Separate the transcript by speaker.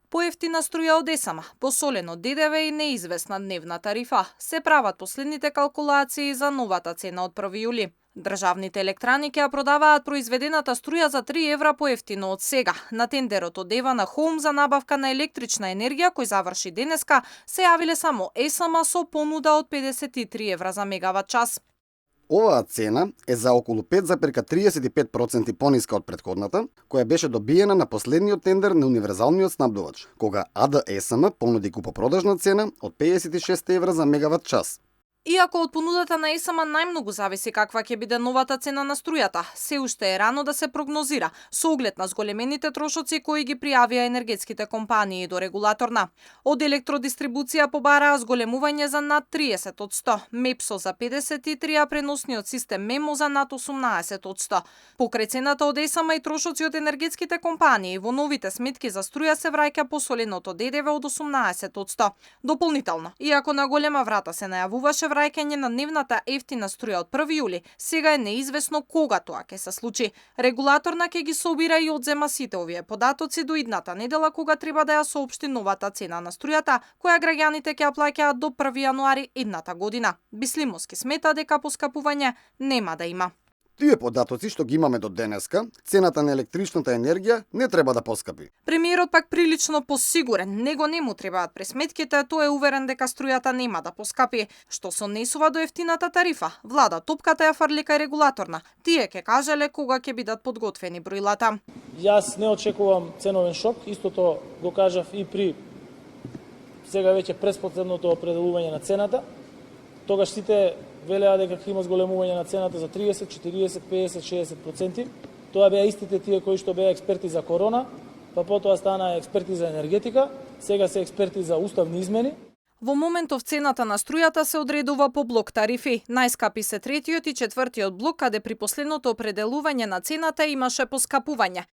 Speaker 1: Поевтина струја од ЕСАМ, посолено ДДВ и неизвестна дневна тарифа, се прават последните калкулации за новата цена од 1 јули. Државните електрани ќе ја продаваат произведената струја за 3 евра поевтино од сега. На тендерот од Евана Хоум за набавка на електрична енергија, кој заврши денеска, се јавиле само ЕСАМ со понуда од 53 евра за мегават час.
Speaker 2: Оваа цена е за околу 5,35% пониска од претходната, која беше добиена на последниот тендер на универзалниот снабдувач, кога АД-ЕСМ понуди купопродажна цена од 56 евра за мегават час.
Speaker 1: Иако од понудата на ЕСАМ најмногу зависи каква ќе биде новата цена на струјата, се уште е рано да се прогнозира, со оглед на зголемените трошоци кои ги пријавија енергетските компании до регулаторна. Од електродистрибуција побараа зголемување за над 30%, МЕПСО за 53%, а преносниот систем МЕМО за над 18%. Покрај цената од ЕСАМ и трошоци од енергетските компании, во новите сметки за струја се враќа посоленото ДДВ од 18%. Дополнително, иако на голема врата се најавуваше враќање на дневната ефтина струја од 1 јули, сега е неизвестно кога тоа ќе се случи. Регулаторна ќе ги собира и одзема сите овие податоци до идната недела, кога треба да ја соопшти новата цена на струјата, која граѓаните ќе ја плаќаат до 1 јануари идната година. Бислимовски смета дека поскапување нема да има.
Speaker 2: Тие податоци што ги имаме до денеска, цената на електричната енергија не треба да поскапи.
Speaker 1: Премиерот пак прилично посигурен, него не му требаат пресметките, тој е уверен дека струјата нема да поскапи, што се однесува до ефтината тарифа. Влада топката ја фарли кај регулаторна. Тие ќе кажеле кога ќе бидат подготвени броилата.
Speaker 3: Јас не очекувам ценовен шок, истото го кажав и при сега веќе преспоследното определување на цената. Тогаш сите велеа дека ќе има зголемување на цената за 30, 40, 50, 60%. Тоа беа истите тие кои што беа експерти за корона, па потоа стана експерти за енергетика, сега се експерти за уставни измени.
Speaker 1: Во моментов цената на струјата се одредува по блок тарифи. Најскапи се третиот и четвртиот блок, каде при последното определување на цената имаше поскапување.